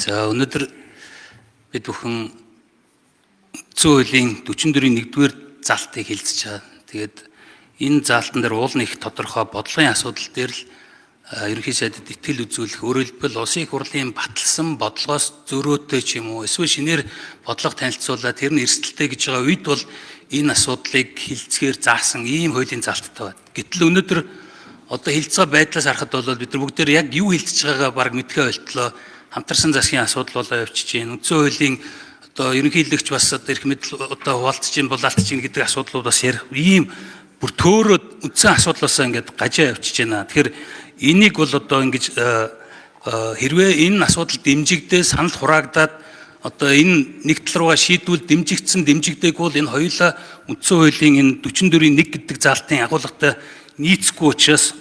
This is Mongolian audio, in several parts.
За, өнөөдөр бид бүхэн үндсэн хуулийн 44-ийн 1-р залтыг хэлцэж байгаа. Тэгээд энэ заалтан дээр уул нь их тодорхой бодлогын асуудал дээр л ерөнхий сайдад итгэл үзүүлэх, өөрөөр хэлбэл улсын их хурлын баталсан бодлогоос зөрөөтэй ч юм уу эсвэл шинээр бодлого танилцуулаад тэр нь эрсдэлтэй гэж байгаа үед бол энэ асуудлыг хилцгээр заасан ийм хуулийн залттай байна. Гэтэл өнөөдөр одоо хэлцээ байгаа байдлаас харахад бол бид нар бүгдээр яг юу хэлцэж байгаагаа баг мэдхээ болтлоо. Хамтарсан засгийн асуудал болоо явчихж байна. Үндсэн хуулийн одоо ерөнхийлөгч бас одоо эрх мэдэл одоо хуваалцж чинь, булаалтж чинь гэдэг асуудлууд бас ярих ийм бүр төөрөөд үндсэн асуудлаасаа ингээд гажаа явчихж байна. Тэгэхээр энийг бол одоо ингэж хэрвээ энэ асуудал дэмжигдээ, санал хураагдаад одоо энэ нэг тал руугаа шийдвэл дэмжигдсэн, дэмжигдээгүй бол энэ хоёулаа үндсэн хуулийн энэ 44-ийн 1 гэдэг заалтын агуулгатай нийцэхгүй учраас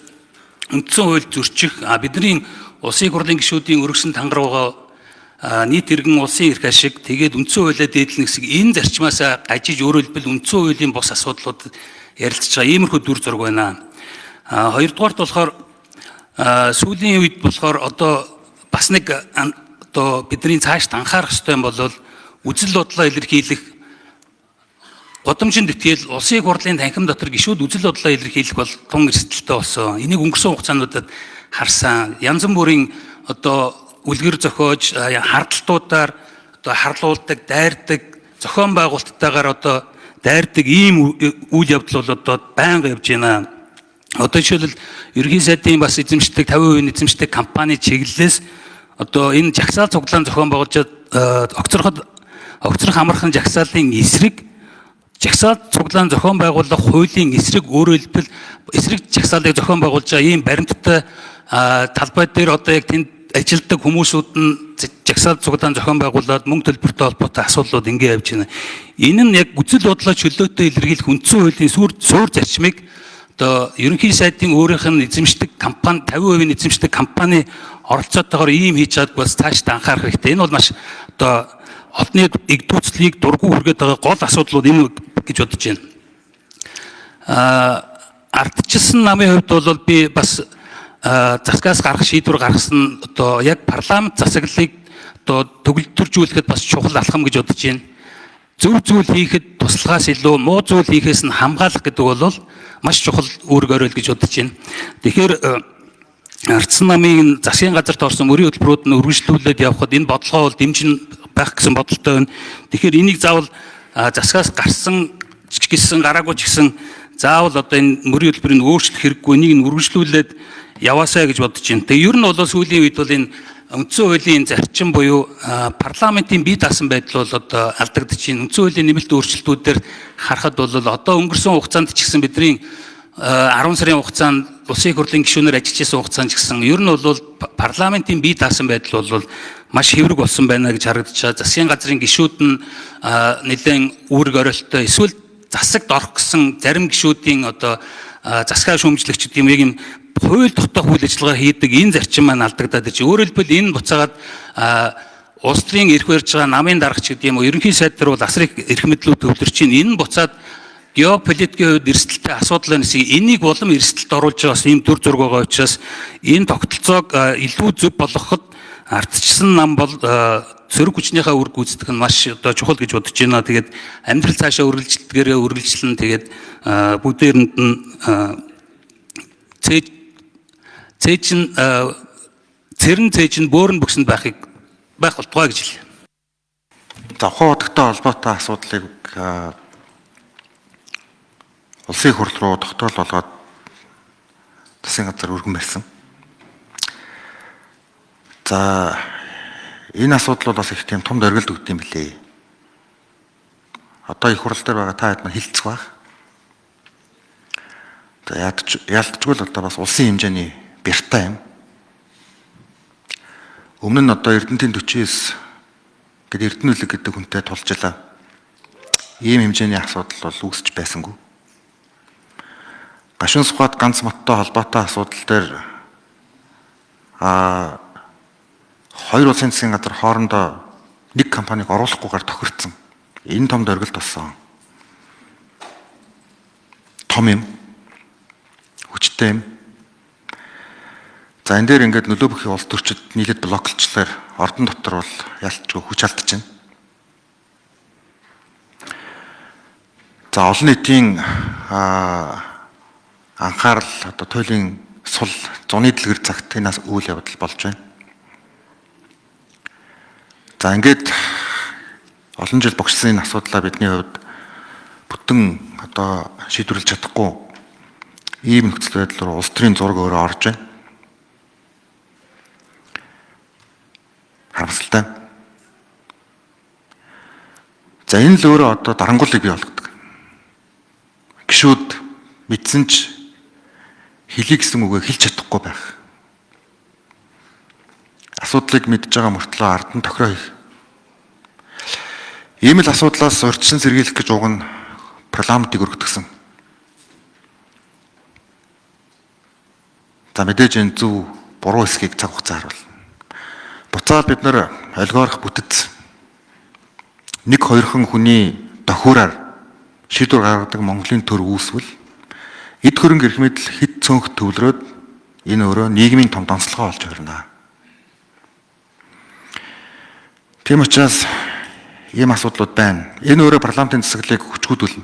үндсэн хууль зөрчих, бидний улсын хурлын гишүүдийн өргөсөн танга руугаа нийт иргэн улсын эрх ашиг, тэгээд үндсэн хуулиа дээдлэнэ гэсэн энэ зарчмаас гажиж, өөрөөр хэлбэл үндсэн хуулийн бус асуудлууд ярилцж байгаа иймэрхүү дүр зураг байна. Хоёрдугаарт болохоор сүүлийн үед болохоор одоо бас нэг одоо бидний цаашд анхаарах ёстой юм бол үзэл бодлоо илэрхийлэх гудамжинд итгэл улсын хурлын танхим дотор гишүүд үзэл бодлоо илэрхийлэх бол тун эрсдэлтэй болсон. Энийг өнгөрсөн хугацаануудад харсан. Янз бүрийн одоо үлгэр зохиож, хардалтуудаар одоо харлуулдаг, дайрдаг, зохион байгуулалттайгаар одоо дайрдаг ийм үйл явдал бол одоо байнга явж байна. Одоо жишээлбэл, ерөнхий сайдын бас эзэмшдэг 50% эзэмшдэг компани чиглэлээс одоо энэ жагсаал цуглаан зохион байгуулж огцроход огцрох амархан жагсаалын эсрэг жагсаал цуглаан зохион байгуулах хуулийн эсрэг, өөрөөр хэлбэл эсрэг жагсаалыг зохион байгуулж байгаа ийм баримттай талбай дээр одоо яг тэнд ажилдаг хүмүүсүүд нь жагсаал цуглаан зохион байгуулад мөнгө төлбөртэй холбоотой асуудлууд ингэ явж байна. Энэ нь яг үзэл бодлоо чөлөөтэй илэрхийлэх үндсэн хуулийн суурь зарчмыг одоо ерөнхий сайдын өөрийнх нь эзэмшдэг компани, 50% эзэмшдэг компани оролцоотойгоор ийм хийж чаддаг бас цаашдаа анхаарах хэрэгтэй. Энэ бол маш одоо олонний эгдүүцлийг дургүй хүргээд байгаа гол асуудлууд энэ гэж бодож байна. Ардчилсан намын хувьд бол би бас засгаас гарах шийдвэр гаргасан одоо яг парламент засаглалыг одоо төгөлдржүүлэхэд бас чухал алхам гэж бодож байна. Зөв зүйл хийхэд туслахаас илүү муу зүйл хийхээс нь хамгаалах гэдэг бол маш чухал үүрэг оройл гэж бодож байна. Тэгэхээр ардсан намын засгийн газарт орсон мөрийн хөтөлбөрүүд нь үргэлжлүүлээд явхад энэ бодлогоо бол дэмжин байх гэсэн бодолтой байна. Тэгэхээр энийг заавал засгаас гарсан ч гэсэн, гараагүй ч гэсэн заавал одоо энэ мөрийн хөтөлбөрийг өөрчлөх хэрэггүй, энийг нь үргэлжлүүлээд яваасай гэж бодож байна. Тэгээ ер нь бол сүүлийн үед бол энэ үндсэн хуулийн зарчим буюу парламентын бие даасан байдал бол одоо алдагдаж байна. Үндсэн хуулийн нэмэлт өөрчлөлтүүдээр харахад бол одоо өнгөрсөн хугацаанд ч гэсэн бидний 10 сарын хугацаанд улсын их хурлын гишүүнээр ажиллаж байсан хугацаанд ч гэсэн ер нь бол парламентын бие даасан байдал бол маш хэврэг болсон байна гэж харагдаж байгаа. Засгийн газрын гишүүд нь нэлээд үүрэг оройлттой, эсвэл засагт орох гэсэн зарим гишүүдийн одоо засгаа шүүмжлэгч гэдэг юм, яг юм хууль дотоох үйл ажиллагаа хийдэг энэ зарчим маань алдагдаад ирж. Өөрөөр хэлбэл, энэ буцаагаад улс төрийн эрх барьж байгаа намын даргач гэдэг юм уу, ерөнхий сайд дээр бол асар их эрх мэдлүүд төвлөрч чинь. Энэ буцаад геополитикийн хувьд эрсдэлтэй асуудал байна гэсэн энийг улам эрсдэлд оруулж байгаа бас ийм дүр зураг байгаа учраас энэ тогтолцоог илүү зөв болгоход ардчсан нам бол сөрөг хүчнийхээ үр гүйцэтгэх нь маш одоо чухал гэж бодож байна. Тэгээд амьдрал цаашаа үргэлжилдгээрээ үргэлжлэн, тэгээд бүгдээрэнд нь цээж цээж нь цэрэн цээж нь бөөрн бөксөнд байхыг байх болтугай гэж хэлье. За, ухаан худагтай холбоотой асуудлыг улсын хурл руу тогтоол болгоод засгийн газар өргөн барьсан. За, энэ асуудал бол бас их тийм том дөргилд өгд юм билээ. Одоо их хурл дээр байгаа та хэд маань хилцэх байх. За, ядч ялдчгүй л одоо бас улсын хэмжээний бяртай юм. Өмнө нь одоо Эрдэнэтийн 49 гэдэг Эрдэнэ үлэг гэдэг хүнтэй тулжлаа. Ийм хэмжээний асуудал бол үүсч байсангүй. Гашуун Сүхбат ганц моттой холбоотой асуудал дээр хоёр улсын засгийн газар хоорондоо нэг компанийг оруулахгүйгээр тохирцсон. Энэ том дөргилт болсон. Том юм. Хүчтэй юм. За энэ дээр ингээд нөлөө бүхий улс төрчид нийлээд блоклчлаар ордон дотор бол ялчгүй хүч алдчихна. За олон нийтийн анхаарал одоо туйлын сул зуны дэлгэр цагт энэ үйл явдал болж байна. За ингээд олон жил богшсон энэ асуудлаа бидний хувьд бүтэн одоо шийдвэрлэж чадахгүй ийм нөхцөл байдал руу улс төрийн зураг өөрөө орж байна. Харамсалтай. За энэ л өөрөө одоо дарангуулыг бий болгодог. Гишүүд мэдсэн ч хэлий гэсэн үгээ хэлж чадахгүй байх. Асуудлыг мэдж байгаа мөртлөө ард нь тохироо хийх. Ийм л асуудлаас урьдчилан сэргийлэх гэж уг нь парламентыг өргөтгсөн. За мэдээж энэ зөв буруу хэсгийг цаг хугацаа харуулна. Буцаад бид нар олигарх бүтэц нэг хоёрхан хүний дохиураар шийдвэр гаргадаг Монголын төр үүсвэл эд хөрөнгө эрх мэдэл хэд цөөнх төвлөрөөд энэ өөрөө нийгмийн том донцлогоо олж хорно. Тийм учраас ийм асуудлууд байна. Энэ өөрөө парламентын засаглалыг хүчгүүдүүлнэ.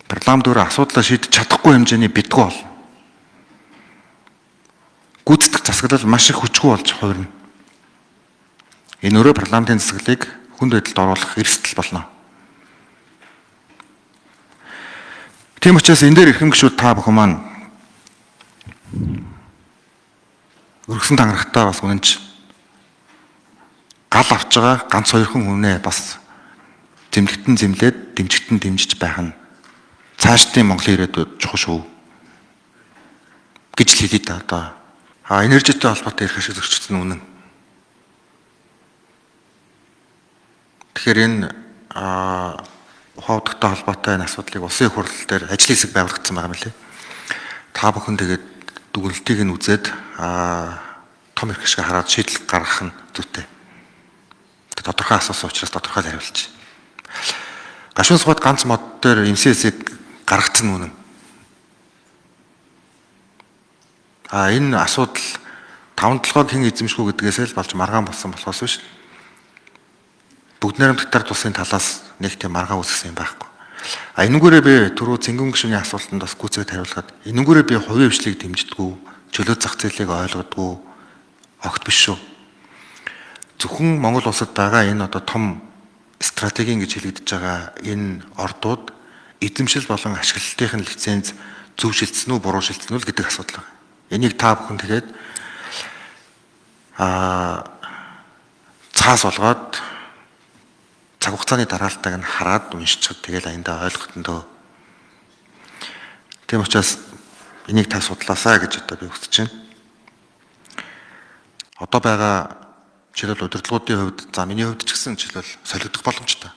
Парламент өөрөө асуудлаа шийдэж чадахгүй хэмжээний битгүү болно. Гүйцэтгэх засаглал маш их хүчгүй болж хувирна. Энэ өөрөө парламентын засаглалыг хүнд байдалд оруулах эрсдэл болно. Тийм учраас энэ дээр эрхэм гишүүд та бүхэн маань өргөсөн тангарагтаа бас үнэнч гал авч байгаа ганц хоёрхан хүнээ бас зэмлэгтэн зэмлээд дэмжигтэн дэмжиж байх нь цаашдын Монголын ирээдүйд чухал шүү гэж л хэлье да одоо. А энержитэй холбоотой эрх ашиг зөрчигдсөн үнэн. Тэгэхээр энэ ухаан холбоотой энэ асуудлыг улсын их хурл дээр ажлын хэсэг байгуулагдсан байгаа юм лээ. Та бүхэн тэгээд дүгнэлтийг нь үзээд том эрх ашиг хараад шийдэл гаргах нь зүйтэй. Тодорхой асуусан учраас тодорхой хариулж. Гашуун суваад ганц мод дээр MCS-ийг гаргацсан үнэн. Энэ асуудал таван толгойг хэн эзэмшгүй гэдгээс л болж маргаан болсон болохоос биш. Бүгд найрамдагтар тусын талаас нэг тийм маргаан үүсгэсэн юм байхгүй. А энүүгээрээ би түрүү цэнгэн гишүүний асуултанд бас гүйцэд хариулахад энүүгээрээ би хувийн хвшлийг дэмждэггүй, чөлөө зах зээлийг ойлгодгүй огт биш шүү. Зөвхөн Монгол улсад байгаа энэ одоо том стратегийн гэж хэлэгдэж байгаа энэ ордууд эзэмшил болон ашиглалтын лиценз зөв шилжсэн үү, буруу шилжсэн үү гэдэг асуудал байна. Энийг та бүхэн тэгээд цаас болгоод цаг хугацааны дараалтайг нь хараад уншчихад тэгэл аяндаа ойлгохтон дөө. Тийм учраас энийг та судлаасаа гэж одоо би хүсэж байна. Одоо байгаа жишээлбэл удирдлагуудын хувьд, за миний хувьд ч гэсэн жишээлбэл солигдох боломжтой.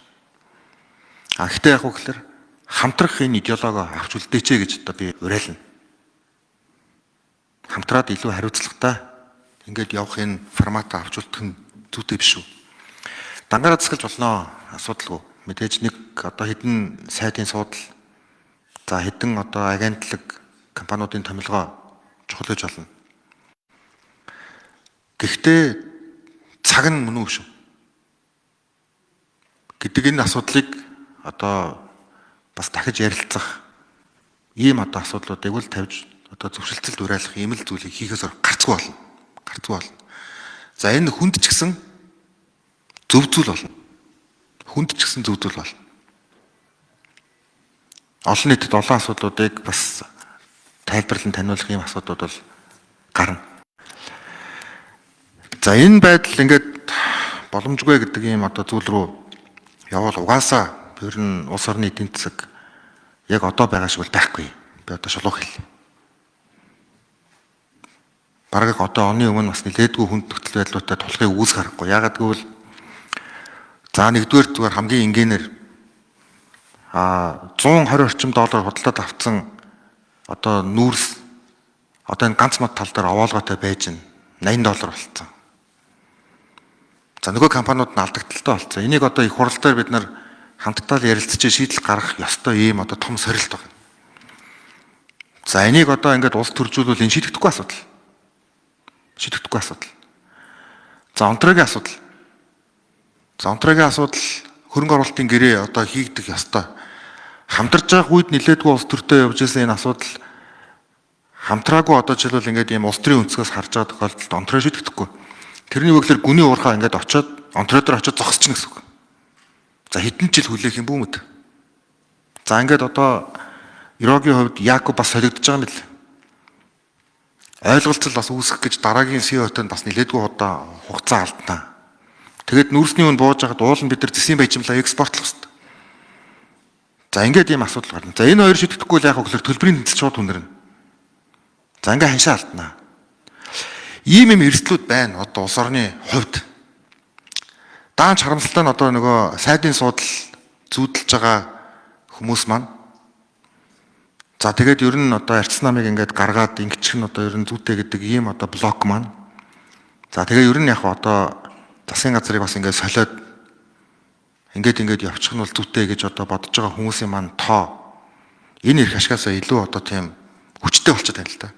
А гэхдээ яг үгээр хамтрах энэ идеологи авч үлдээч гэж одоо би уриална. Хамтраад илүү хариуцлагатай ингээд явах энэ форматаа авч үлдэх нь зүйтэй биш үү? Дангаараа засгалж болно. Асуудалгүй. Мэдээж нэг одоо хэдэн сайдын суудал, за хэдэн одоо агентлаг компаниудын томилгоо чухал гэж болно. Гэхдээ цаг нь мөн үү шүү гэдэг энэ асуудлыг одоо бас дахиж ярилцах ийм одоо асуудлуудыг л тавьж одоо зөвшөлтсөлд уриалах ийм л зүйлийг хийхээс гарцгүй болно. Гарцгүй болно. За энэ хүнд ч гэсэн зөв зүйл болно. Хүнд ч гэсэн зөв зүйл болно. Олон нийтэд олон асуудлуудыг бас тайлбарлан таниулах ийм асуудлууд бол гарна. За энэ байдал ингээд боломжгүй гэдэг ийм одоо зүйл рүү явбал угаасаа ер нь улс орны эдийн засаг яг одоо байгаа шиг бол байхгүй. Би одоо шулуух хэл. Бараг одоо оны өмнө бас нэлээдгүй хүнд нөхцөл байдлуудтай тулахыг үүсэх харахгүй. Яагаад гэвэл за нэгдүгээр зүгээр хамгийн энгийнээр 120 орчим доллар худалдаад авсан одоо нүүрс одоо энэ ганц мод тал дээр овоолгоотой байж нь 80 доллар болцсон. За нөгөө компаниуд нь алдагдaltaй болцсон. Энийг одоо их хурал дээр бид нар хамтдаа л ярилцж шийдэл гаргах ёстой ийм одоо том сорилт байна. За энийг одоо ингээд улс төржүүлвэл энэ шийдэгдэхгүй асуудал. Шийдэгдэхгүй асуудал. За, Онтрогийн асуудал. За, Онтрогийн асуудал, хөрөнгө оруулалтын гэрээ одоо хийгдэх ёстой. Хамтарч байгаа үед нилээдгүй улс төртөө явж исэн энэ асуудал хамтраагүй одоо жишээлбэл ингээд ийм улс төрийн өнцгөөс харж байгаа тохиолдолд Онтрой шийдэгдэхгүй. Тэрний үгээр гүний уурхаа ингээд очиод Онтрой дээр очиод зогсчихно гэсэн үг. За, хэдэн жил хүлээх юм бүү мэд. За, ингээд одоо Еврогийн хувьд Якоб бас солигдож байгаа юм бэл. Ойлголцол бас үүсгэх гэж дараагийн CEO-тэй бас нилээдгүй удаа хугацаа алдна. Тэгээд нүүрсний үн бууж байхад уул нь бид нар зэсийн баяжмлаа экспортлох хэрэгтэй. За, ингээд ийм асуудал гарна. За, энэ хоёр шийдэхгүй л яах вэ гэхээр төлбөрийн тэнцэл шууд хүнэрнэ. За, ингээд ханшаа алдна. Ийм юм эрсдлүүд байна одоо улс орны хувьд. Даанч харамсалтай нь одоо нөгөө сайдын суудал зүүдэлж байгаа хүмүүс маань, за, тэгээд ер нь одоо арчсан намыг ингээд гаргаад ингэчих нь одоо ер нь зүйтэй гэдэг ийм одоо блок маань. За, тэгээ ер нь яг одоо засгийн газрыг бас ингээд солиод ингээд ингээд явчих нь бол зүйтэй гэж одоо бодож байгаа хүмүүсийн маань тоо энэ эрх ашгаасаа илүү одоо тийм хүчтэй болчиход байна л да.